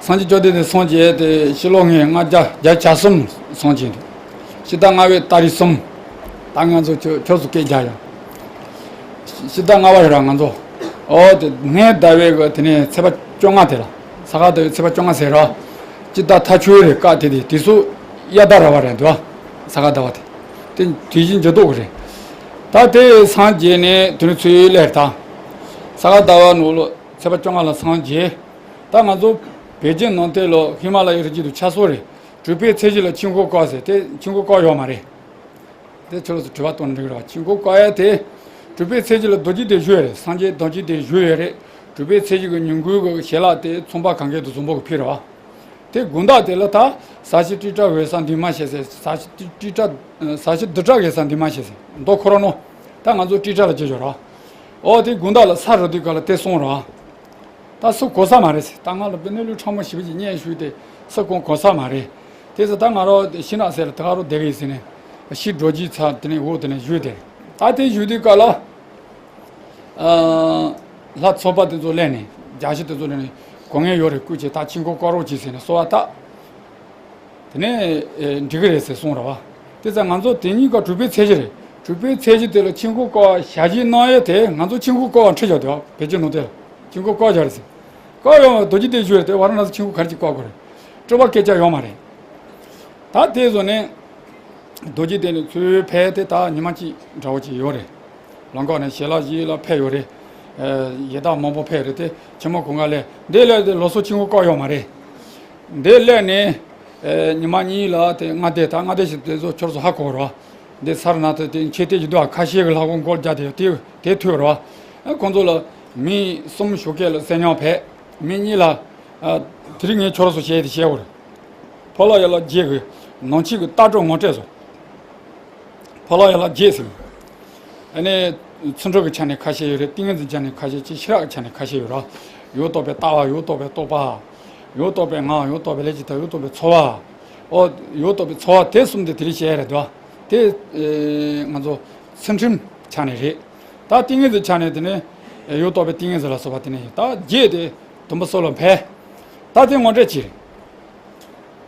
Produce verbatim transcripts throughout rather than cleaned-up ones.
སངས་རྒྱས་བཅོམ་ལྡན་འདས་སངས་རྒྱས་ཏེ་ཕྱི་ལོ་ལྔ་བརྒྱ་བརྒྱད་བརྒྱ་གསུམ་སངས་རྒྱས་འདུག་ཕྱི་ཟླ་ལྔ་པའི་ཏ་རིག་གསུམ། ད་ང་ཚོ་ཆོས་ཆོས་སུ་སྐད་རྒྱག་ཡ། ཕྱི་ཟླ་ལྔ་པ་རེད་ར་ང་ཚོ། ཨོ་དེ་ལྔའི་ཟླ་བའི་གི་དེ་ནས་ཚེས་པ་བཅོ་ལྔ་དེ་ལ། ས་ག་ཟླ་བའི་ཚེས་པ་བཅོ་ལྔ་ཟེར་ར། སྤྱི་ཟླ་ཐ་ཆུའི་རེད་ཀ་དེ་དེ་དེ་སུ་དབྱར་ཟླ་ར་བ་རེད་འདུག་ས་ག་ཟླ་བ་དེ། དེ་དུས་ཆེན་འགྱུར་ལྡོག་གི་རེད། ད་དེ་སངས་རྒྱས་ནས་དེ་ནས་ཚུར་སླེབས་ད། ས་ག་ཟླ་བ་ནོ་ལོ་ཚེས་པ་བཅོ་ལྔ་ལ་སངས་རྒྱས། ད་ང་ཚོ་བོད་བརྒྱུད་ནང་བསྟན་ལོ་ཧི་མ་ལ་ཡའི་རི་རྒྱུད་དུ་ཆ་སོ་རེད། གྲུབ་པའི་ཚེས་བཞི་ལ་ཆོས་འཁོར་བསྐོར་ཟེར་དེ་ཆོས་འཁོར་བསྐོར་ཡོད་མ་རེད། དེ་ཁྱོད་རང་ཚོ་དྲི་བ་གཏོང་འགྲིག་ར་བ། ཆོས་འཁོར་བསྐོར་ཡ་དེ། གྲུབ་པའི་ཚེས་བཞི་ལ་རྡོ་རྗེ་གདན་བཞུགས་ཡོད་རེད། སངས་རྒྱས་རྡོ་རྗེ་གདན་བཞུགས་ཡོད་རེད། གྲུབ་པའི་ཚེས་བཞི་གི་ཉིན་གུང་གི་ཞལ་ལག་དེ་ཚོང་པ་གང་གའི་དུ་བཟང་པོ་གི་ཕུལ་ར་བ། དེ་དགོང་དག་དེ་ལ་ད་ཟ་ཞིག་ཀྲི་ཀྲ་འོད་གསལ་འདུས་མ་བྱས་ཟེར། ཟ་ཞིག་ཀྲི་ཀྲ་ཟ་ཞིག་རྡུལ་ཕྲ་འོད་གསལ་འདུས་མ་བྱས་ཟེར་མདོ་ཁོ་ར་ནོ། ད་ང་ཚོ་ཀྲི་ཀྲ་ལ་བྱེད་ཆོག་ར། ཨོ་དེ་དགོང་དག་ལ་ས་རུ་དུས་ག་ལ་དེ་སོང་ར། ད་སུ་གོ་ས་མ་རེད་ཟེར། ད་ང་ལ་དཔེ་གནས་ལུགས་ཕྲ་མོ་ཞིབ་པོ་ཞིག་སྙན་ཞུས་ཏེ་སུ་གང་གོ་ས་མ་རེད། དེ་ཚོ་ད་ང་རོ་ཤི་ན་ཟེར་ད་ག་རོ་བསྡད་གི་ཟེར་ནས་ཤི་འགྲོ་རྒྱུའི་ཚ་དེ་ནས་འོ་དེ་ནས་བཞུད་དེ། ད་དེ་བཞུད་དུས་སྐབས་ལ་ལྷ་ཚོགས་པ་དེ་ཚོ་སླེབས་ནས་རྒྱ་ཤི་དེ་ཚོ་སླེབས་ནས་དགོས་ངེས་ཡོད་རེད་སྐུ་མཁྱེན་ད་ཆོས་འཁོར་བསྐོར་རོགས་གྱིས་ཟེར་ནས་གསོལ་བ་བཏབ། དེ་ནས་འགྲིག་གི་རེད་ཟེར་གསུངས་ར་བ། དེ་ཚེ་ང་ཚོ་དེ་གཉིས་ཀ་གྲུབ་པའི་ཚེས་བཞི་རེད། གྲུབ་པའི་ཚེས་བཞི་དེ་ལ་ཆོས་འཁོར་བསྐོར་བ་ཞལ་བཞེས་གནང་ཡས་དེ་ང་ཚོ་ཆོས་འཁོར་བསྐོར་བ་ཁྲིད་བཞག་དེ་བ་བེད་སྤྱོད་ནང་དེ་ལ་ཆོས་འཁོར་བསྐོར་བཞག་རེད་ཟེར། བསྐོར་ཡོང་བ་རྡོ་རྗེ་གདན་བཞུགས་རེད་དེ་བ་ར་ན་ཚོ་ཆོས་འཁོར་ག་རེ་ཅིག་བསྐོར་དགོས་རེད། སྤྲོ་བ་སྐད་ཆ་ཡོད་མ་རེད། ད་དེ་བཟོ་ནས་རྡོ་རྗེ་གདན་ནས་ཚུར་ཕེབས་ཏེ་ད་ཉི་མ་གཅིག་འདྲ་བོ་ཅིག་ཡོད་རེད། ལམ་ཁ་ནས་ཞལ་ལག་བཞེས་ལ་ཕེབས་ཡོད་རེད། ཡི་དྭགས་མང་པོ་ཕེབས་རེད་དེ་ཆེན་མོ་གོང་ག་ལས་འདི་ལས་དེ་ལོ་སོ་ཆེན་པོ་བསྐོར་ཡོད་མ་རེད། འདི་སླེབས་ནས་ཉི་མ་གཉིས་ལ་དེ་ལྔ་སྡེ་ད་ལྔ་སྡེ་ཞིག་དེ་ཚོ་ཁྱོད་ཚོ་ཧ་གོ་རོགས། འདི་སར་ན་དེ་དེ་མཆོད་རྟེན་གྱི་འདུག་ཁ་ཤས་ཀྱི་ལྷ་ཁང་སྒོར་རྒྱག་དེ་དེ་དེ་ཐོས་རོགས། ཁོང་ཚོ་ལ་མི་གསུམ་ཞོགས་ཀས་ལ་གསེར་ཉམས་ཕེབས། མི་གཉིས་ལ་དེ་རིང་ངས་ཁྱོད་ཚོ་བཤད་དེ་བཤད་འོར། ཕོ་ལོ་ཡ་ལ་རྗེ་གི་ནང་ཆོས་ཀྱི་ལྟ་གྲུབ་ངོ་སྤྲད་སོང་། ཕོ་ལོ་ཡ་ལ་རྗེ་ཟེར། ཨ་ནི་ཚུལ་ཁྲིམས་ཀྱི་ཆ་ནས་ཁ་ཤས་ཡོད་རེད། ཏིང་ངེ་འཛིན་ཆ་ནས་ཁ་ཤས་ཅིག་ཤེས་རབ་ཀྱི་ཆ་ནས་ཁ་ཤས་ཡོད་ར། ཡོངས་རྟོག་པའི་ལྟ་བ། ཡོངས་རྟོག་པའི་རྟོག་པ། ཡོངས་རྟོག་པའི་ངག་ཡོངས་རྟོག་པའི་ལས་ཀྱི་མཐའ། ཡོངས་རྟོག་པའི་འཚོ་བ། ཨོ། ཡོངས་རྟོག་པའི་འཚོ་བ་དེ་གསུམ་དེ་དེ་རིང་བཤད་རེད་དོ། དེ་ང་ཚོ་ཚུལ་ཁྲིམས་ཆ་ནས་རེད། ད་ཏིང་ངེ་འཛིན་ཆ་ནས་དེ་ནས་ཡོངས་རྟོག་པའི་ཏིང་ངེ་འཛིན་ལ་སོགས་པ་དེ་ནས་ད་རྗེ་དེ་དུམ་བུ་སོ་ལ་འཕེལ། ད་དེ་ངོ་སྤྲད་ཅི་རེད།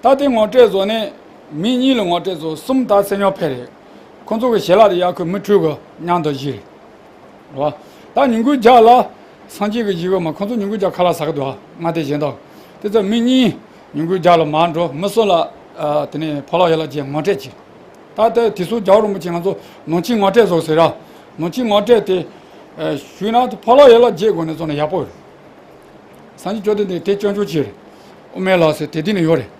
ད་དེ་ངོ་སྤྲད་བཟོ་ནས་མི་གཉིས་ལ་ངོ་སྤྲད་བཟོ་གསུམ་ད་སེམས་ཉོ་ཕེ་རེད། ཁོང་ཚོ་གི་ཞལ་ལག་དེ་ཡག་ཁུ་མི་འཁྲུལ་གི་མཉམ་དུ་བཞི་རེད། རེད་བ། ད་ཉིན་གུང་རྒྱག་ལ་སངས་རྒྱས་ཀྱི་བཞི་གི་མ་ཁོང་ཚོ་ཉིན་གུང་རྒྱག་ཁ་ལག་ཟ་གི་འདུག་བ། ང་དེ་གཞན་དག་དེ་ཚོ་མི་གཉིས་ཉིན་གུང་རྒྱག་ལ་མར་འགྲོ་མི་གསུམ་ལ་དེ་ནས་ཕོ་ལོ་ཡ་ལ་རྗེ་ངོ་སྤྲད་ཅི། ད་ལྟ་དེ་ཚོ་རྒྱལ་བ་རིན་པོ་ཆེ་ང་ཚོ་ནང་ཆོས་ངོ་སྤྲད་བཟོ་ཟེར་ར། ནང་ཆོས་ངོ་སྤྲད་དེ་ཞུས་ན་ཕོ་ལོ་ཡ་ལ་རྗེ་དགོས་ནས་བཟོ་ན་ཡག་པོ་རེད། སངས་རྒྱས་བཅོམ་ལྡན་འདས་དེ་སྐྱོན་བརྗོད་ཅི་རེད། དབུ་མའི་ལམ་ཟེར་དེ་དེ་ནས་ཡོད་རེད།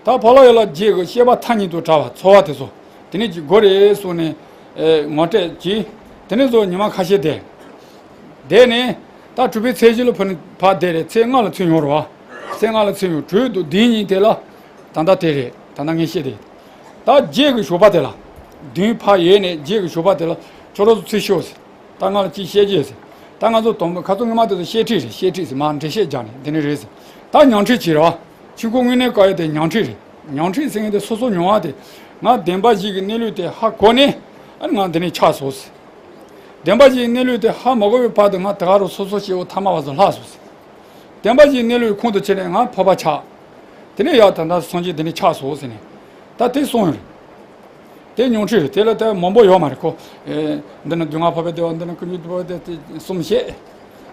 ད་ཕ་ལ་ཡ་ལ་རྗེ་གི་བཤད་པ་ཐ་སྙད་དུ་བྲལ་བ་འཚོ་བ་དེ་ཚོ་དེ་ནས་ཅིག་དགོས་རེད་གསུངས་ནས་ངོ་སྤྲད་ཀྱིས་དེ་ནས་བཟོ་ཉི་མ་ཁ་ཤས་བསྡད། བསྡད་ནས་ད་གྲུབ་པའི་ཚེས་བཞི་ལ་ཕུ་ནས་ཕར་བསྡད་རེད། ཚེས་ལྔ་ལ་ཚུར་ཡོང་རེད་བ། ཚེས་ལྔ་ལ་ཚུར་ཡོང་དྲུག་དང་བདུན་གཉིས་དེ་ལ་ད་ལྟ་དེ་རེད། ད་ལྟ་ངས་བཤད་དེ། ད་རྗེ་གི་ཞོགས་པ་དེ་ལ། བདུན་ཕར་ཡོལ་ནས་རྗེ་གི་ཞོགས་པ་དེ་ལ་ཁྱོད་རང་ཚོ་ཚུར་ཤོག་ཟེར། ད་ང་ལ་ཅིག་བཤད་རྒྱུ་ཟེར། ད་ང་ཚོ་དང་པོ་ཁ་ཚོ་སྔོན་མ་དེ་ཚོ་བཤད་ཁྲིད་རེད། བཤད་ཁྲིད་ཟེར་མར་འགྲེལ་བཤད་རྒྱག་ནས་འདི་ནས་རེད་ཟེར། ད་ཉང་ཁྲིད་བྱེད་རོགས། ཆོས་འཁོར་དངོས་གནས་བསྐོར་ཡ་དེ་ཉང་ཁྲིད་རེད། ཉང་ཁྲིད་ཟེར་མཁན་དེ་སོ་སོ་མྱོང་བ་དེ། ང་བདེན་པ་བཞི་གི་གནས་ལུགས་དེ་ཧ་གོ་ནས་ཨ་ནི་ང་འདི་ནས་ཆགས་སོང་ཟེར། བདེན་པ་བཞིའི་གནས་ལུགས་དེ་ཧ་མ་གོ་བའི་བར་དུ་ང་ད་ག་རུ་སོ་སོ་སྐྱེ་བོ་ཐ་མལ་པ་ཚོ་ལྷག་སོང་ཟེར། བདེན་པ་བཞིའི་གནས་ལུགས་ཁོང་དུ་ཆུད་ནས་ང་འཕགས་པ་ཆགས། དེ་ནས་ཡང་ད་ལྟ་སངས་རྒྱས་འདི་ནས་ཆགས་སོང་ཟེར་ནས། ད་དེ་གསུངས་ཡོད་རེད། དེ་ཉུང་འཕྲི་རེད། དེ་ལ་ད་མང་པོ་ཡོད་མ་རེད་ཁོ། ཨེ། འདི་ནི་སྡུག་བསྔལ་འཕགས་པའི་བདེ་བ། འདི་ནི་ཀུན་འབྱུང་འདུས་པ་སྟེ་གསུམ་བཤད།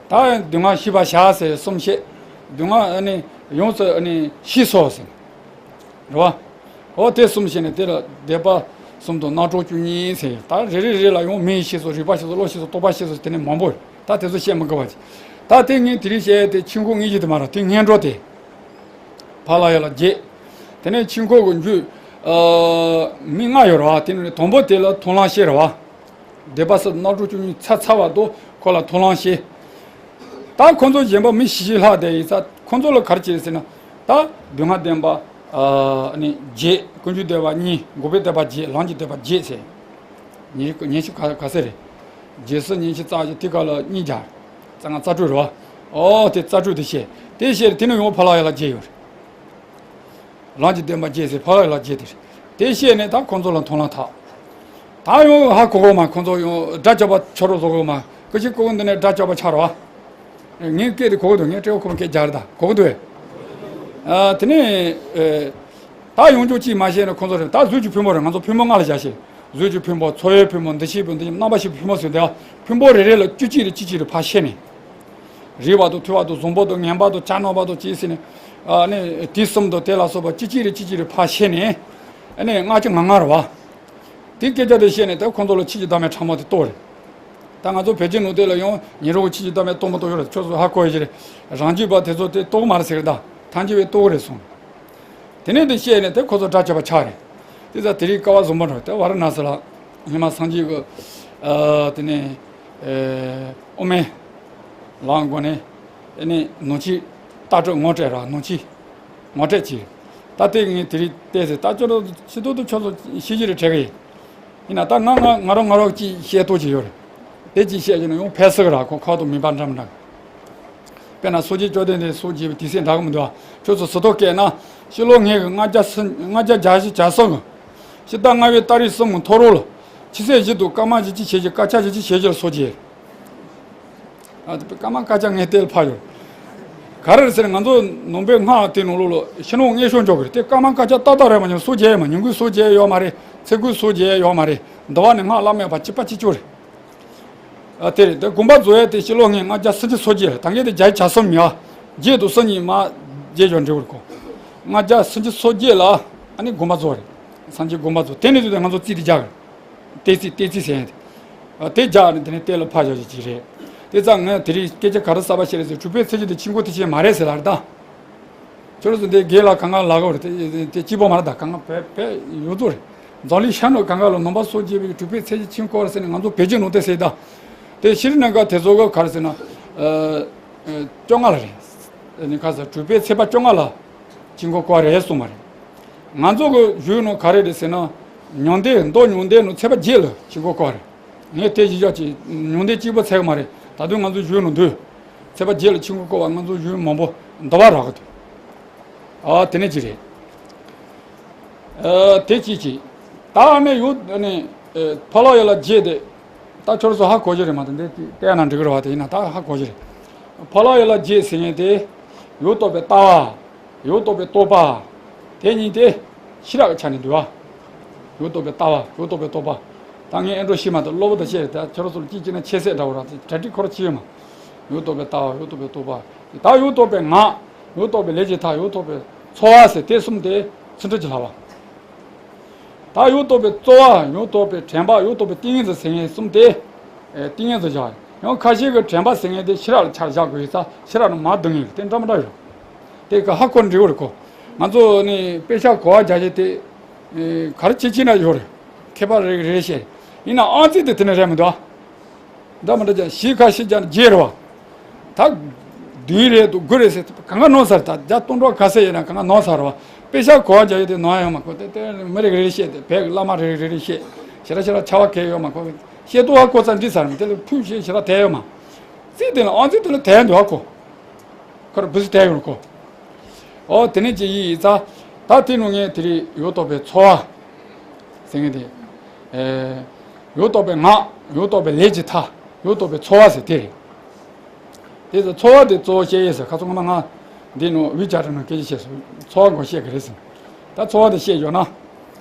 ད་སྡུག་བསྔལ་ཤེས་པར་བྱ་ཟེར་གསུམ་བཤད། སྡུག་བསྔལ་ཨ་ནི་ཡོངས་སུ་ཨ་ནི་ཤེས་སོ་ཟེར། རེད་བ། འོ་དེ་གསུམ་བཤད་ནས་དེ་ལ་སྡེ་པ་གསུམ་དང་རྣམ་གྲངས་བཅུ་གཉིས་ཟེར། ད་རེ་རེ་རེ་ལ་ཡང་མིང་ཤེས་སོ། རིག་པ་ཤེས་སོ། བློ་ཤེས་སོ། རྟོག་པ་ཤེས་སོ། དེ་ནས་མང་པོ་ཡོད། ད་དེ་ཚོ་བཤད་མི་དགོས་པ་ཅིག་ད་དེ་ངས་དེ་རིང་བཤད་ཡས་དེ་ཆོས་འཁོར་དངོས་གཞི་དེ་མ་རེད། དེ་སྔོན་འགྲོ་དེ། ཕ་ལ་ཡ་ལ་རྗེ། དེ་ནས་ཆོས་འཁོར་གྱི་རྒྱུད། ཨ། མི་ལྔ་ཡོད་རེད་བ། དེ་ནས་དང་པོ་དེ་ལ་མཐོང་ལམ་བཤད་རེད་བ། སྡེ་པ་གསུམ་རྣམ་གྲངས་བཅུ་གཉིས་ཚར་ཚར་བ་དང་ཁོ་ལ་མཐོང་ལམ་བཤད། ད་ཁོ་ཚོ་གཞན་པ་མི་བཞི་བཞི་ལྷག་བསྡད་ཡིན་ཙང་ཁོ་ཚོ་ལ་ག་རེ་བྱེད་ཟེར་ན། ད་སྡུག་བསྔལ་བདེན་པ། ཨ་ནི་བརྒྱད། ཀུན་འབྱུང་བདེན་པ་གཉིས། འགོག་པའི་བདེན་པ་བརྒྱད། ལམ་གྱི་བདེན་པ་བརྒྱད་ཟེར། ཉི་ཤུ་ཉི་ཤུ་ག་ག་ཚད་རེད། རྗེས་སུ་ཉི་ཤུ་རྩ་བཞི། དེ་ག་ལ་གཉིས་བརྒྱ། རྩ་ལྔ་རྩ་དྲུག་རེད་བ། ཨོ་དེ་རྩ་དྲུག་དེ་བཤད། དེ་བཤད་དེ་ནས་ཡང་ཕ་ལ་ཡ་ལ་བརྒྱད་ཡོད་རེད། ལམ་གྱི་བདེན་པ་བརྒྱད་ཟེར་ཕ་ལ་ཡ་ལ་བརྒྱད་དེ་རེད། དེ་བཤད་ནས་ད་ཁོང་ཚོ་ལ་མཐོང་ལམ་ཐག་ད་ཡང་ཧ་གོ་གོ་མ། ཁོང་ཚོ་ཡང་སྒྲ་སྐྱོ་བ་ཆོ་རོགས་བཟོ་གོ་མ། ཀུ་ཤི་ཀུ་ཀུ་འདི་ནས་སྒྲ་སྐྱོ་བ་ཆགས་རོགས། ངའི་སྐད་དེ་གོ་གི་འདུག་ངའི་སྤྲེའུ་ཁོ་མོ་སྐད་རྒྱག་རེད་ད། གོ་གི་འདུག་བས། ཨ། དེ་ནས་ཨེ། ད་ཡོངས་རྫོགས་གཅིག་མ་བཤད་ན་ཁོང་ཚོ་རེད། ད་གཟུགས་ཀྱི་ཕུང་པོ་རེད། ང་ཚོ་ཕུང་པོ་ལྔ་ལ་བཞག་བྱས། གཟུགས་ཀྱི་ཕུང་པོ། ཚོར་བའི་ཕུང་པོ། འདུ་ཤེས་ཕུང་པོ། འདུ་ཤེས། རྣམ་པར་ཤེས་ཕུང་པོ་ཟེར་དེ། ཕུང་པོ་རེ་རེ་ལ་བཅུ་གཅིག་རེ་བཅུ་གཅིག་རེ་ཕར་ཕྱེ་ནས། རིད་པ་དང་ཐུ་བ་དང་བཟང་པོ་དང་ངན་པ་དང་བྱ་རྣོ་བ་དང་ཅི་ཟེར་ནས། ཨ་ནི་དུས་གསུམ་དང་དེ་ལ་སོགས་པ་བཅུ་གཅིག་རེ་བཅུ་གཅིག་རེ་ཕར་ཕྱེ་ནས། ཨ་ནི་ལྔ་བཅུ་ང་ལྔ་རེད་བ། དེ་སྐད་ཆ་དེ་བཤད་ནས་ད་ཁོང་ཚོ་ལ་ཆོས་ཀྱི་བདག་མེད་ཕྲ་མོ་དེ་རྟོགས་རེད། ད་ང་ཚོ་བོད་བརྒྱུད་ནང་བསྟན་ལ་ཡང་ཉེ་རབས་ཆོས་ཀྱི་བདག་མེད་རྟོགས་མི་རྟོགས་ཡོད་རེད། ཁྱོད་ཚོ་ཧ་གོ་ཡི་རེད། རང་རྒྱུད་པ་དེ་ཚོ་དེ་རྟོགས་མ་རེད་ཟེར་གི། ད་ཐམས་ཅད་པས་རྟོགས་རེད་གསུངས། དེ་ནས་དེ་བཤད་ནས་དེ་ཁོ་ཚོ་དགྲ་བཅོམ་པ་ཆགས་རེད། དེ་ཚ་དེ་རིང་སྐལ་བ་བཟང་པོ་འགྲོ་དེ་ཝཱ་ར་ཎ་སི་ལ་ཧི་མ་སངས་རྒྱས་ཀྱི། ཨ། དེ་ནས་ཨེ། དབུ་མའི་ལམ་སྒོ་ནས་ཨེ་ནས་ནང་ཆོས་ལྟ་གྲུབ་ངོ་སྤྲད་ར། ནང་ཆོས་ངོ་སྤྲད་བྱས། ད་ལྟའི་ངས་དེ་རིང་བལྟས་ཟེར། ད་ཅོ་རོ་ཕྱི་ཐོག་ཏུ་ཁྱོད་ཚོ་ཤེས་ཀྱི་རེད། དྲན་གི་ཡིན། ཡིན་ན་ད་ང་ང་ང་རང་ང་རང་གཅིག་བཤད་ཐུབ་ཀྱི་ཡོད་རེད། དེ་གཅིག་བཤད་ཀྱི་ན་ཡང་ཕན་སྲིད་གི་ར། ཁོ་ཁ་ཐུག་མིན་པ་འདྲ་མི་འདྲ། དཔེར་ན་སངས་རྒྱས་བཅོམ་ལྡན་འདས་སངས་རྒྱས་པའི་དུས་ཚོད་འདྲ་གི་མི་འདུག་ཨ། ཁྱོད་ཚོ་ཟུར་ཐོག་བཀལ་ན། ཕྱི་ལོ་ལྔའི་གི་ལྔ་བརྒྱ་སུམ། ལྔ་བརྒྱ་གྱ་བཞི་གྱ་གསུམ་གི་ཕྱི་ཟླ་ལྔ་པའི་ཏ་རིག་གསུམ་གི་ཐོ་རངས་ལ། ཆུ་ཚོད་བཞི་དང་སྐར་མ་བཞི་བཅུ་ཞེ་བཞི། སྐར་ཆ་བཞི་བཅུ་ཞེ་བཞི་ལ་སངས་རྒྱས། ཨ། དེ་སྐར་མ་སྐར་ཆ་ངས་བལྟས་ལ་ཕར་ཡོད། ག་རེ་རེད་ཟེར་ན་ང་ཚོ་ནང་པའི་སྔགས་དེ་ནང་ལོགས་ལ་ཕྱི་ནང་མངོན་ཤུགས་འཇོག་གི་རེད། དེ་སྐར་མ་སྐར་ཆ་ཏག་ཏག་རེད་མ་གཏོགས་སངས་རྒྱས་ཡོད་མ། ཉིན་གུང་སངས་རྒྱས་ཡོད་མ་རེད། ཚེས་དགུ་སངས་རྒྱས་ཡོད་མ་རེད། འདི་བ་ནས་སྔགས་བླ་མེད་པ་གཅིག་པ་གཅིག་རྐྱང་རེད། ཨ། དེ་རེད། དེ་དགོངས་པ་རྫོགས་ཡས་དེ་ཕྱི་ལོ་ལྔའི་ལྔ་བརྒྱ་སུམ་ཅུ་སོ་བརྒྱད་རེད། ད་གིན་དེ་བརྒྱད་ཅུ་གྱ་གསུམ་ཡིན་ཨ། བརྒྱད་དང་སོ་གཉིས་མར་བརྒྱད་ཅུ་འགྲིག་གི་རེད་ཁོ། ལྔ་བརྒྱ་སུམ་ཅུ་སོ་བརྒྱད་ལ་ཨ་ནི་དགོངས་པ་རྫོགས་རེད། སངས་རྒྱས་དགོངས་པ་རྫོགས། དེ་ནས་བཟུང་སྟེ་ང་ཚོ་རྩིས་དེ་རྒྱག་གི་རེད། གཏན་ཚིགས། གཏན་ཚིགས་ཟེར་ཡས་དེ། ཨ། དེ་རྒྱག་ནས་དེ་ནས་གཏན་ལ་ཕབ་བཞག་ཅིག་རེད། དེ་ཙང་ངས་དེ་རིང་སྐད་ཆ་ག་རེ་གསར་པ་བཤད་རེད་ཟེར། དྲུག་པའི་ཚེས་བཅུ་དེ་ཆོས་འཁོར་དུས་ཆེན་མ་རེད་ཟེར་ལབ་རེད་ད། ཁྱོད་རང་ཚོ་འདི་རྒན་ལགས་གང་ག་ལབ་གོ་རེད། དེ་དེ་གཅིག་པོ་མ་རེད་ད། གང་ག་བོད་བོད་ཡོངས་རྫོགས་རེད། འཛམ་གླིང་ཤར་ནུབ་གང་ག་ལ་ནང་པ་སངས་རྒྱས་པའི་དྲུག་པའི་ཚེས་བཅུ་ཆོས་འཁོར་ཟེར་ནས་ང་ཚོ་བོད་བརྒྱུད་ནང་བསྟན་ཟེར་ད། དེ་ཤྲི་ལང་ཀ་དེ་ཚོ་ག་ག་རེ་ཟེར་ན། ཨ། ཨ། བཅོ་ལྔ་ལ་རེད། ཨ་ནི་ག་ཟེར། དྲུག་པའི་ཚེས་པ་བཅོ་ལྔ་ལ་ཆོས་འཁོར་བསྐོར་རེད་གསུངས་པ་རེད། ང་ཚོ་གི་གཞུང་ནང་ག་རེ་རེད་ཟེར་ན། ཉང་བསྟན། མདོ་ཉང་བསྟན་ནང་ཚེས་པ་བརྒྱད་ལ་ཆོས་འཁོར་བསྐོར་རེད། ངས་དེ་གཞི་བཞག་ཅིག་ཉང་བསྟན་གཅིག་པོ་ཚད་གི་མ་རེད། ད་དུང་ང་ཚོའི་གཞུང་ནང་འདུག་ཚེས་པ་བརྒྱད་ལ་ཆོས་འཁོར་བསྐོར་བ་ང་ཚོའི་གཞུང་མང་པོ་འདུག་པ་རག་གི་འདུག་ཨ། དེ་ནས་ཅིག་རེད། ཨ། དེ་གཅིག་གཅིག་ད་ཨ་ནི་ཡུལ་ཨ་ནི། ཨ། ཕ་ལ་ཡ་ལ་བརྒྱད་དེ། ད་ཁྱོད་ཚོ་ཧ་གོ་གི་རེད་མ་གཏོགས་འདི་བལྟས་ན་འགྲིག་གི་རེད་བ། དེ་ཡིན་ན་ད་ཧ་གོ་གི་རེད། ཕ་ལ་ཡ་ལ་བརྒྱད་ཟེར་མཁན་དེ། ཡུལ་རྟོགས་པའི་ལྟ་བ། ཡུལ་རྟོགས་པའི་རྟོག་པ། དེ་གཉིས་དེ་ཤེས་རབ་ཀྱི་ཆ་ནས་འདུས་པ། ཡུལ་རྟོགས་པའི་ལྟ་བ། ཡུལ་རྟོགས་པའི་རྟོག་པ། ད་ངས་ཨེ་འགྲོ་ཤེས་མ་གཏོགས་གློ་བུར་དུ་བཤད་རེད། ད་ཁྱོད་རང་ཚོ་ལ་གཅིག་བྱས་ན་ཁྱད་བསད་འདྲ་བོ་ར། གྲ་སྒྲིག་ཁོ་རང་བྱས་ཡོད་མ། ཡུལ་རྟོགས་པའི་ལྟ་བ། ཡུལ་རྟོགས་པའི་རྟོག་པ། ད་ཡུལ་རྟོགས་པའི་ངག་ཡུལ་རྟོགས་པའི་ལས་ཀྱི་མཐའ། ཡུལ་རྟོགས་པའི་ཚོར་བ་ཟེར་དེ་གསུམ་དེ་ཚིག་འགྲེལ་གྱི་ལྷག་པ། ད་ཡུལ་རྟོགས་པའི་རྩོལ་བ། ཡུལ་རྟོགས་པའི་དྲན་པ། ཡུལ་རྟོགས་པའི་ཏིང་ངེ་འཛིན་ཟེར་མཁན་གསུམ་དེ། ཨེ། ཏིང་ངེ་འཛིན་བཞག་ཡང་ཁ་ཤས་ཀྱིས་དྲན་པ་ཟེར་མཁན་དེ་ཤེས་རབ་ལ་ཆ་བཞག་དགོས་ཡོད་ས། ཤེས་རབ་ནི་མར་བསྡུ་མཁན་རེད། དེ་འདྲ་མི་འདྲ་ཡོད། དེ་ག་ཧ་གོ་འགྲིག་གི་རེད་ཁོ། ང་ཚོ་ནི་དཔེ་ཆ་གོ་བ་རྒྱག་ཡས་དེ། ཨེ། ག་རེ་བྱེད་ཀྱི་ན་ཡོད་རེད། མཁས་པ་རེ་རེ་བཤད། ཡིན་ན་ཨང་རྩིས་དེ་དེ་ནས་རེད་མི་འདུག་ཨ། འདྲ་མི་འདྲ་ཅན་ཞིག་ཁ་ཤས་ཀྱང་བརྗེད་རེད་བ། ད་བདུན་རེད་འདུག་དགུ་རེད་ཟེར་གང་ག་ནོར་ཚར། ད་བརྒྱ་སྟོང་ཕྲག་ག་ཚད་ཡོད་ན་གང་ག་ནོར་ཚར་བ། དཔེ་ཆ་གོ་བ་རྒྱག་ཡས་དེ་ནོར་ཡོད་མ་གོ། དེ་དེ་མི་རེ་རེ་བཤད། དེ་བོད་ཀྱི་བླ་མ་རེ་རེ་རེ་རེ་བཤད། ཞེ་དྲག་ཞེ་དྲག་ཆ་བ་གས་ཡོད་མ་གོ། བཤད་ཐུབ་བ་གོ་ཙང་འགྲིག་ཚར་མི་དེ་ལ་ཕུད་བཤད་ཞེ་དྲག་དལ་ཡོད་མ། རྩིས་དེ་ལ་ཨང་རྩིས་དེ་ལ་དལ་འདུག་ཨ་གོ། ཁོ་ར་བུ་སི་དལ་ཡོད་གོ། ཨོ་དེ་ནས་ཅི་ཡིན་ཡིན་ཙང་། ད་དེ་ནང་ངས་དེ་རིང་ཡུལ་རྟོགས་པའི་ཚོར་བ་ཟེར་མཁན་དེ། ཨེ། ཡུལ་རྟོགས་པའི་ངག་ཡུལ་རྟོགས་པའི་ལས་ཀྱི་མཐའ། ཡུལ་རྟོགས་པའི་ཚོར་བ་ཟེར་དེ་རེད། དེ་ཚོ་ཚོར་བ་དེ་གཙོ་བོ་བཤད་ཡས་ཟེར། ཁ་སང་ང་ང་འདི་ནང་དབུས་བྱ་བྲལ་ནང་སྐད་ཆ་བཤད་སོང་། ཚོར་བ་འགོ་བཤད་གི་རེད་ཟེར། ད་ཚོར་བ་དེ་བཤད་ཡོད་ན།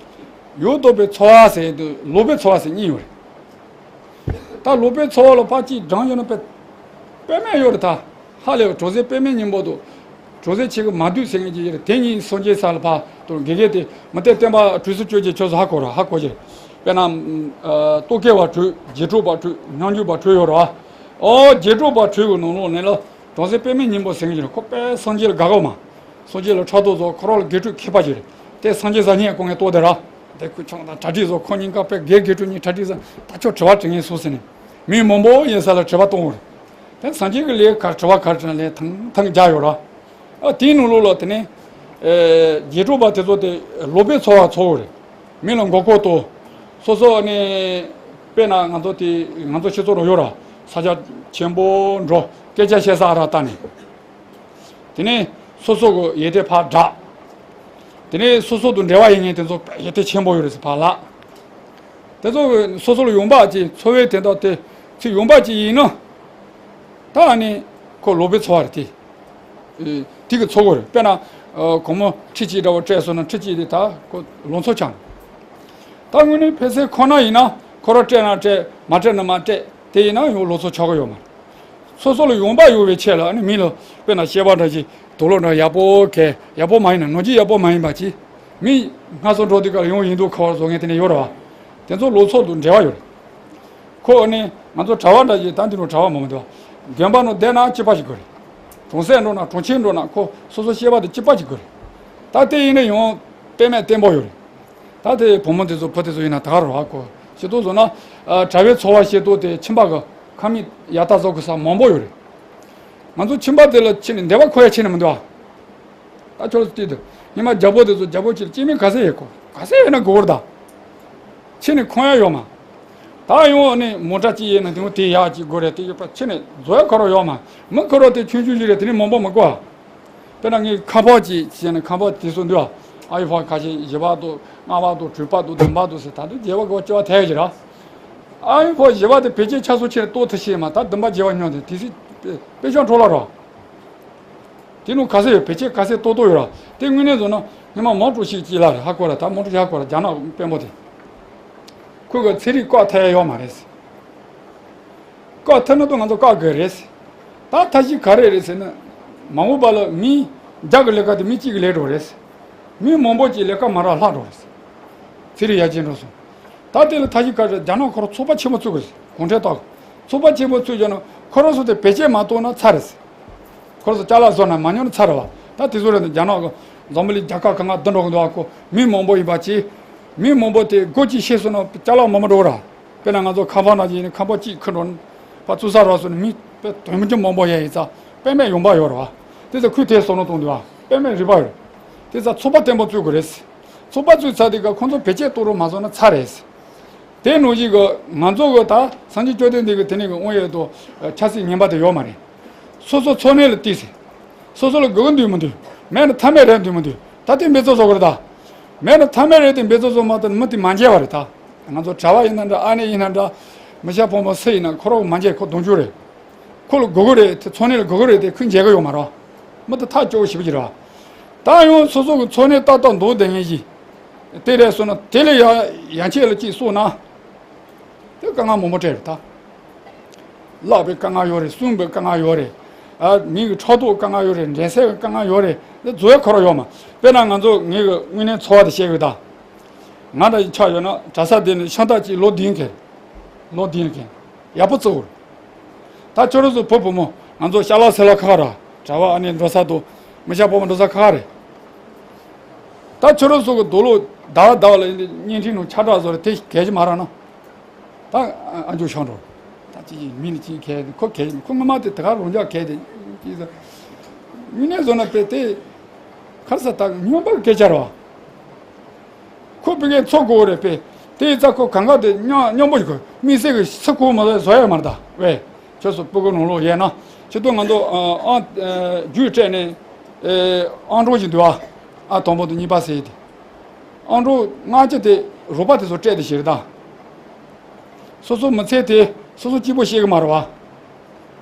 ཡུལ་རྟོགས་པའི་ཚོར་བ་ཟེར་དུས་ལོག་པའི་ཚོར་བ་ཟེར་གཉིས་ཡོད་རེད། ད་ལོག་པའི་ཚོར་བ་ལ་ཕར་གཅིག་བགྲངས་ཡོད་ན་དཔེ་དཔེ་མེད་ཡོད་རེད་ད། ཧ་ལས་པའི་གྲོགས་མཛེས་དཔེ་མེད་སྙིང་པོ་དང་། གྲོགས་མཛེས་ཆེ་གི་མ་བསྡུས་ཟེར་མཁན་ཅིག་ཡོད་རེད། དེ་གཉིས་སངས་རྒྱས་ས་ལ་ཕར་དུ་དགེ་རྒན་དེ་མི་སྟེར། བསྟན་པ་གྲོས་སུ་གཅོད་ཀྱི་ཆོས་སུ་ཧ་གོ་ར་ཧ་གོ་ཀྱི་རེད། དཔེར་ན། ཨ། རྟོག་གེ་བ་གྲོས། རྗེས་འགྲོ་བ་གྲོས། སྙོམས་འཇུག་པ་གྲོས་ཡོད་ར། ཨོ་རྗེས་འགྲོ་བ་གྲོས་ཀྱི་ནང་ལོགས་ནས་ལ། གྲོགས་མཛེས་དཔེ་མེད་སྙིང་པོ་ཟེར་མཁན་ཅིག་ཡོད་རེད། ཁོ་དཔེ་སངས་རྒྱས་ལ་དགའ་གོ་མ། སངས་རྒྱས་ལ་ཕྲག་དོག་བཟོ། ཁོ་རང་ལ་དགེ་ཕྲུག་མཁས་པ་ཅིག་རེད། དེ་སངས་རྒྱས་ས་སྙིང་གོང་ངས་གཏོགས་དེ་ར། དེ་ཁོས་ཆང་དང་གྲ་སྒྲིག་བཟོ། ཁོ་གཉིས་ཀ་དཔེ་དགེ་དགེ་ཕྲུག་གཉིས་གྲ་སྒྲིག་བཟོ། ད་ཁྱོད་དྲི་བ་དྲི་ངེས་སོང་ཟེར་ནས། མི་མང་པོ་ཡིན་ས་ལ་དྲི་བ་གཏོང་བར། དེ་སངས་རྒྱས་ཀྱི་ལས་ག་དྲི་བ་ག་དྲི་ན་ལན་ཐང་ཐང་རྒྱག་ཡོད་ར། ཨ་དེའི་ནང་ལོགས་ལ་དེ་ནས། ཨེ། རྗེས་འགྲོ་བ་དེ་ཚོ་དེ་ལོག་པའི་ཚོར་བ་ཚོར་བ་རེད། མི་ལ་མགོ་སྐོར་གཏོང་། སོ་སོ་ནི། དཔེར་ན་ང་ཚོ་དེ་ང་ཚོ་སྤྱི་ཚོགས་ནང་ཡོད་ར། ས་ཆ་ཆེན་པོ་འགྲོ། སྐད་ཆ་བཤད་ས་ཨ་རག་བཏང་ནས། དེ་ནས་སོ་སོ་གི་ཡོན་ཏན་ཕར་བསྒྲགས། དེ་ནས་སོ་སོ་དང་འབྲེལ་བ་ཡོད་མཁན་དེ་ཚོ་ཡོན་ཏན་ཆེན་པོ་ཡོད་རེད་ཟེར་ཕར་ལབ། དེ་ཚོ་སོ་སོ་ལ་ཡོང་འབབ་ཅིག་འཚོ་བའི་དོན་དག་དེ་ཚོ་ཡོང་འབབ་ཅིག་ཡིན་ན། ད་ཨ་ནི་ཁོ་ལོག་པའི་ཚོར་བ་རེད་དེ། ཨེ། དེ་གི་ཚོར་བ་རེད། དཔེར་ན། ཨ། སྒོར་མོ་ཁྲི་གཅིག་འདྲ་བོ་སྤྲད་སོང་ན་ཁྲི་གཅིག་དེ་ད་ཁོ་ལོ་ཚོད་ཆགས། ད་དངོས་གནས་ཕལ་ཆེར་ཁོ་ན་ཡིན་ན་ཁོ་རང་སྤྲད་ན་སྤྲད། མ་སྤྲད་ན་མ་སྤྲད། དེ་ཡིན་ན་ཡང་ལོ་ཚོད་ཆགས་ཀྱི་ཡོད་མ་རེད། སོ་སོ་ལ་ཡོང་འབབ་ཡོད་པའི་ཆེད་ལ། ཨ་ནི་མི་ལ་དཔེར་ན་སྐྱེས་པ་འདྲ་ཅིག་དུག་ལོག་འདྲ་ཡག་པོ་གས། ཡག་པོ་མ་ཡིན་ན། ནོར་གྱི་ཡག་པོ་མ་ཡིན་པ་ཅིག་མི་སྔ་སོ་འགྲོ་དུས་སྐབས་ལ་ཡང་ཡིན་དུས་ཁ་བ་བཟོ་མཁན་དེ་འདྲ་ཡོད་རེད་བ། དེ་ཚོ་ལོ་ཚོད་དང་འབྲེལ་བ་ཡོད་རེད། ཁོ་ནི་ང་ཚོ་གྲྭ་པ་འདྲ་ཅིག་ད་འདི་ནང་གྲྭ་པ་མང་པོ་འདུག་དགོན་པ་ནང་བསྡད་ན་སྐྱིད་པ་ཞིག་དགོས་རེད། གྲོང་གསེབ་འགྲོ་ན། གྲོང་ཁྱེར་འགྲོ་ན་ཁོ་སོ་སོ་སྐྱེས་པ་དེ་སྐྱིད་པ་ཞིག་དགོས་རེད། ད་དེ་ཡིན་ན་ཡང་དཔེ་མེད་བརྟན་པོ་ཡོད་རེད། ད་དེ་བུ་མོ་དེ་ཚོ་བུ་དེ་ཚོ་ཡིན་ན་ད་ག་རེད་བ། ཁོ་ཤེས་རྟོགས་བཟོ་ན། ཨ། གྲྭ་པའི་འཚོ་བ་ཤེས་རྟོགས་དེ་ཁྱིམ་པ་གི་ཁ་མིག་ཡར་ལྟ་བཟོ་དགོས་ས་མང་པོ་ཡོད་རེད། ང་ཚོ་ཁྱིམ་པ་དེ་ལ་ཕྱིན་ནས་འདོད་པ་ཁོ་ཡ་ཕྱིན་ནས་མི་འདུག་ཨ། ད་ཁྱོད་ཚོ་བལྟས་དུས་ཉི་མ་རྒྱལ་པོ་དེ་ཚོ་རྒྱལ་པོ་ཁྱེད་ལ་སྐྱེ་དམན་ག་ཚད་ཡོད། ཁོ་ག་ཚད་ཡོད་ན་དགོས་རེད་ད། ཕྱིན་ནས་ཁོང་ཡ་ཡོད་མ། ད་ཡང་ནི་མོ་ཊ་གཅིག་ཡིན་ན་དེ་ཡང་དེ་ཡག་ཅིག་དགོས་རེད། དེ་ཡོད་པ་ཕྱིན་ནས་བཟོ་ཡ་ཁོ་རང་ཡོད་མ། མི་ཁོ་རང་དེ་ཆུང་ཆུང་ཞིག་རེད། དེ་ནི་མང་པོ་མི་དགོས་ཨ། དཔེར་ན་ངའི་ཁ་པར་ཅིག་བྱས་ནས། ཁ་པར་དེ་ཚོ་འདུག་ཨ། ཨ་ཡི་ཕོན་ཁ་ཤས་བཞི་པ་འདུག་ལྔ་པ་འདུག་དྲུག་པ་འདུག་བདུན་པ་འདུག་ཟེར། ད་དུང་བརྒྱད་པ་དགུ་པ་བཅུ་པ་ཐལ་ཡོད་ཀྱི་རེད། ཨ་ཡི་ཕོན་བཞི་པ་དེ་བེད་སྤྱོད་ཆ་ཚང་བྱས་ནས་གཏོར་ཐུབ་ཤེས་མ། ད་བདུན་པ་བརྒྱད་པ་ཉོས་ཏེ་དེ་སྲིད་དཔེ་དཔེ་ཤོག་འཕྲོ་བརླག་རོ། དེ་ནང་ག་ཚད་ཡོད། བེད་སྤྱོད་ག་ཚད་གཏོར་གཏོར་ཡོད་ར། དེ་དངོས་གནས་བཟོ་ན་ཉི་མ་མང་དྲགས་ཤིག་ཅིག་ལ་རེད། ཧ་གོ་ར། ད་མང་དྲགས་ཤིག་ཧ་གོ་ར། རྒྱ་ནག་དཔོན་པོ་དེ་ཁོ་གི་ཚན་རིག་བཀག་ཐུབ་ཡ་ཡོད་མ་རེད། བཀག་ཐུབ་ན་ད་ང་ཚོ་བཀག་དགོས་རེད། ད་ཐབས་ཤེས་ག་རེ་རེད་ཟེར་ན། མ་འོངས་པ་ལ་མི་བརྒྱ་གི་ལས་ཀ་དེ་མི་གཅིག་གིས་ལས་འགྲོ་རེད། མི་མང་པོ་ཅིག་ལས་ཀ་མ་རག་ལྷག་འགྲོ་རེད། ཚན་རིག་ཡར་རྒྱས་འགྲོ་སོང་། ད་དེ་ལ་ཐབས་ཤེས་ག་རེ། རྒྱ་ནག་ཁོ་རང་ཚོགས་པ་ཆེན་པོ་བཙུགས་དགོས། གུང་ཁྲན་ཏང་ཚོགས་པ་ཆེན་པོ་བཙུགས་བྱས་ན་ཁོ་རང་ཚོ་དེ་བེད་སྤྱོད་མ་གཏོང་ན་ཚར་རེད། ཁོ་རང་ཚོ་ཅ་ལག་བཟོ་ན་མ་ཉོ་ན་ཚར་རེད་བ། ད་དེ་ཚོ་རེད། རྒྱ་ནག་གི་འཛམ་བུ་གླིང་རྒྱལ་ཁབ་གང་ག་བསྡུ་འགྲོ་གི་འདུག་ཨ། ཁོ་མི་མང་པོ་ཡིན་པ་ཅིག་མི་མང་པོ་དེ་སྒོ་གཅིག་ཕྱེ་སོང་ན་ཅ་ལག་མང་པོ་འགྲོ་གི་ར། དཔེར་ན་ང་ཚོ་ཁ་པར་ནང་བཞིན་ཡིན་ན། ཁ་པར་གཅིག་ཁུར་འགྲོ་ན་ཕར་བཙུགས་ས་རག་སོང་ན། མི་དཔེ་དོན་མི་འདྲ་མང་པོ་ཡ་ཡིན་ཙང་དཔེ་མེད་ཡོང་འབབ་ཡོད་རེད་བ། དེ་ཚོ་ཁོས་དེ་བསམ་བློ་གཏོང་དུས་བ། དཔེ་མེད་རིག་པ་ཡོད་རེད། དེ་ཚོ་ཚོགས་པ་བརྟན་པོ་བཙུགས་དགོས་རེད། ཚོགས་པ་བཙུགས་ཚར་དུས་སྐབས་ཁོང་ཚོ་བེད་སྤྱོད་གཏོང་རོགས་མ་སོང་ན་ཚར་རེད། དེ་ནང་བཞིན་གྱི་ང་ཚོ་གི་ད་སངས་རྒྱས་བཅོམ་ལྡན་འདས་ཀྱི་དེ་ནས་ཀྱི་དབང་ཡོད་དོ། ཆབ་སྲིད་ངན་པ་དེ་ཡོད་མ་རེད། སོ་སོ་འཚོ་གནས་ལ་བལྟས་ཟེར། སོ་སོ་ལ་དགོས་ཀྱི་འདུག་མི་འདུག་མེད་ན་མཐའ་མེད་རེད་འདུག་མི་འདུག་ད་དེ་འབད་རྩོལ་བཟོ་དགོས་རེད་ད། མེད་ན་མཐའ་མེད་རེད་དེ་འབད་རྩོལ་བཟོ་མ་ཐུབ་ན་མི་དེ་མ་མཇལ་བ་རེད་ད། ང་ཚོ་གྲྭ་པ་ཡིན་ན་འདྲ། ཨ་ནེ་ཡིན་ན་འདྲ། མི་སྐྱ་ཕོ་མོ་སུ་ཡིན་ན་ཁོ་རང་མ་མཇལ། ཁོ་གདོང་བསུ་རེད། ཁོ་ལ་དགོས་ཀྱི་རེད་དེ། འཚོ་གནས་ལ་དགོས་ཀྱི་རེད་དེ་ཁོས་མཇལ་གྱི་ཡོད་མ་རེད། མི་དེ་ཐག་སྐྱོ་བོ་ཞེ་པོ་ཅིག་རེད་བ། ད་ཡང་སོ་སོ་གི་འཚོ་གནས་ཏག་ཏག་འདུག་བསྡད་མཁན་ཞིག་དེ་རེད་སོང་ན། དེ་ལས་ཡ་ཡན་ཆད་ལ་གཅིག་སོང་ན། དེ་དཀའ་ངལ་མང་པོ་འཕྲད་རེད་ད། ལག་པའི་དཀའ་ངལ་ཡོད་རེད། གསུམ་པའི་དཀའ་ངལ་ཡོད་རེད། ཨ། མི་གི་ཕྲག་དོག་དཀའ་ངལ་ཡོད་རེད། འགྲན་སེལ་གྱི་དཀའ་ངལ་ཡོད་རེད། དེ་བཟོ་ཡ་ཁོ་རང་ཡོད་མ། དཔེར་ན་ང་ཚོ་ངེད་ཀྱི་དངོས་གནས་འཚོ་བ་དེ་བཤད་དགོས་ད། ང་འདྲ་ཞིག་ཆགས་ཡོད་ན་གྲྭ་ས་དེ་ནས་ཤང་ཏང་ཅིག་ལོ་བདུན་གྱི། ལོ་བདུན་གྱི་ཡག་པོ་བཙུགས་རེད། ད་ཁྱོད་རང་ཚོ་བུ་བུ་མོ་ང་ཚོ་ཤ་ལག་ཟ་ལ་ཁག་ཁག་ར། གྲྭ་པ་ཨ་ནེ་འགྲོ་ས་དང་མི་སྐྱ་ཕོ་མོ་འགྲོ་ས་ཁག་ཁག་རེད། ད་ཁྱོད་རང་ཚོ་གི་རྡོ་ལོ་ཟླ་བ་ཟླ་བ་ལ་ཡིན་དུས་བརྙན་འཕྲིན་ནང་ཁྱབ་བསྒྲགས་བཟོ་རེད། དེ་གལ་ཆེ་མ་རག་ན། ད་ཨ་མཆོག་ཤང་འགྲོ། ད་ཅི་ཡིན་མིན་ནི་ཅི་གལ་ཁོ་གལ་ཁོ་ངོ་མ་དེ་དེ་ག་རང་འཇགས་གལ་དེ་ཅི་ཟེར། དངོས་གནས་བཟོ་ན་དཔེ་དེ་ག་རེ་ཟེར། ད་སྨྱོན་པ་གི་སྐད་ཆ་རེད་བ། ཁོ་ཕ་གིར་འཚོ་དགོས་རེད་པས། དེ་ཡིན་ཙང་ཁོ་གང་ག་དེ་སྙོམས་སྙོམས་པོ་ཞིག་དགོས། དམིགས་བསལ་གྱི་ས་ཁུག་མ་ཟ་བཟོ་ཡ་མ་རེད་ད། ཝེ། ཁྱོད་ཚོ་སྤུ་གུ་ནང་ལོགས་ཡས་ན། ཁྱེད་ཚོ་ང་ཚོ་ཨ་ཨ་རྒྱུགས་སྤྲད་ནས་ཨེ་ཨང་གྲངས་ཤིག་འདུག་ཨ། ཨ་དང་པོ་དང་གཉིས་པ་ཟེར་ཡས་དེ། ཨང་གྲངས་ལྔ་བཅུ་དེ་རོགས་པ་དེ་ཚོ་སྤྲད་དེ་བཞག་རེད་ད། སོ་སོ་མི་ཚེ་དེ་སོ་སོ་གཅིག་པོ་ཤེས་གི་མ་རེད་བ།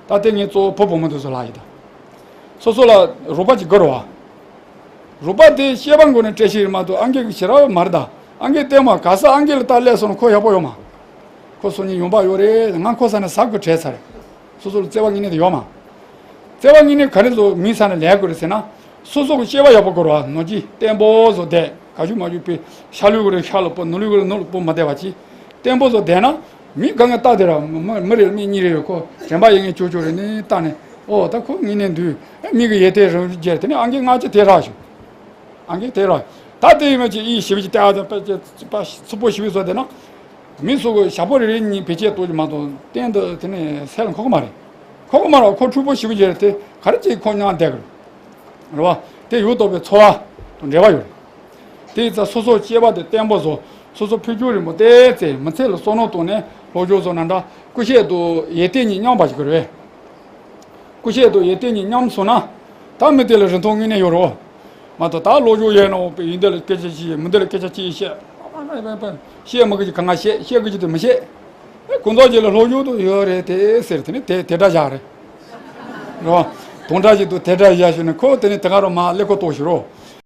ད་ལྟའི་ངས་གཙོ་བོ་བུ་བུ་མོ་དེ་ཚོ་ལ་ཡིན་ད། སོ་སོ་ལ་རོགས་པ་ཅིག་དགོས་རེད་བ། རོགས་པ་དེ་སྐྱེས་པ་མགོ་ནས་སྤྲད་ཤེས་རེད་མ་གཏོགས་ཨང་རྒས་ཀྱི་ཞེ་དྲག་མ་རེད་ད། ཨང་རྒས་བལྟས་མ་ག་ས་ཨང་རྒས་ལ་ལྟ་སླེབས་སོང་ན་ཁོ་ཡག་པོ་ཡོད་མ། ཁོ་སོ་གཉིས་ཡོང་འབབ་ཡོད་རེད། ང་ཁོ་ས་ནས་ཟ་དགོས་བྲེལ་ཚར་རེད། སོ་སོ་ལ་བརྩེ་བ་དངོས་གནས་དེ་ཡོད་མ། བརྩེ་བ་དངོས་གནས་ག་རེ་བཟོ་མིའི་ས་ནས་ལས་དགོས་རེད་ཟེར་ན། སོ་སོ་གི་སྐྱེས་པ་ཡག་པོ་དགོས་རེད་བ། ནོར་གྱིས་བརྟན་པོ་བཟོ་བསྡད། ག་ཞུ་མ་ཞུ་པའི་ཤ་ལུས་གི་རེད་ཤ་ལ་སྤོ། ནོར་ལུས་གི་རེད་ནོར་ལ་སྤོ་མ་བསྡད་པ་ཅིག་བརྟན་པོ་བཟོ་བསྡད་ན། མི་གང་ག་ལྟ་བསྡད་ར། མི་མི་རེ་མི་གཉིས་རེ་ཡོད། ཁོ་དྲན་པ་ཡོད་མཁན་ཅོ་ཅོ་རེ་ནས་ལྟ་ནས། ཨོ་ད་ཁོ་དངོས་གནས་འདུག་ཨེ་མི་གི་ཡིད་བརྟན་རང་རྒྱལ། དེ་ནས་ཨང་རྒས་ལྔ་བཅུ་དེ་རག་བྱུང་། ཨང་རྒས་དེ་རག་ད་དེ་ཡིན་མ་ཅིག་ཨི་ཞེ་པོ་ཅིག་བལྟས་ཨ་ཙམ་པ་ཅིག་པ་ཚུགས་པོ་ཞེ་པོ་བཟོ་བསྡད་ན། མི་སུ་གི་ཞག་པོ་རེ་རེ་གཉིས་བེད་སྤྱད་གཏོང་རྒྱུ་མ་གཏོགས་གཏན་དུ་དེ་ནས་སེལ་འཁོར་གི་མ་རེད། འཁོར་གི་མ་རེད། ཁོ་འཁྲུག་པོ་ཞེ་པོ་ཅིག་རེད་དེ། ག་རེ་ཅིག་ཁོ་མྱངས་བསྡད་གི་རེད། རེད་བ། དེ་ཡུལ་དོག་པའི་འཚོ་བ་དང་འབྲེལ་བ་ཡོད་རེད། དེ་ཡིན་ཙང་སོ་སོ་སྐྱེས་པ་དེ་བརྟན་པོ་བཟོ། སོ་སོ་འཕེལ་འགྱུར་རིང་པོ་བལྟས་ཚེ་མི་ཚེ་ལ་བསམ་བློ་བཏང་ནས་སློབ་སྦྱོང་བཟོ་ན་འདྲ། ཀུ་ཤུ་དང་ཡིད་བརྟན་གཉིས་མཉམ་པ་ཞིག་དགོས་རེད། ཀུ་ཤུ་དང་ཡིད་བརྟན་གཉིས་མཉམ་སོང་ན། ད་མི་དེ་ལ་རིན་ཐང་དངོས་གནས་ཡོད་རེད། མ་གཏོགས་ད་སློབ་སྦྱོང་ཡས་ན་འོང་པའི་ཡིན་འདི་ལ་སྐད་ཆ་ཅིག་མི་འདི་ལ་སྐད་ཆ་ཅིག་བཤད། བཤད་མི་དགོས་ཀྱི་གང་ག་བཤད། བཤད་དགོས་ཀྱི་དེ་མི་བཤད། ཨེ་ཁོང་ཚོ་ཅིག་ལ་སློབ་སྦྱོང་དུ་ཡོད་རེད་དེ་ཟེར། དེ་ནི་དེ་དེ་འདྲ་བཞག་རེད། རེད་བ། དོན་འདྲ་ཞིག་ཏུ་དེ་འདྲ་བཞག་ཞུ་ནས་ཁོ་དེ་ནི་དེ་ག་རུ་མ་ཀླད་ཀོར་གཏོང་ཞུ་རོགས།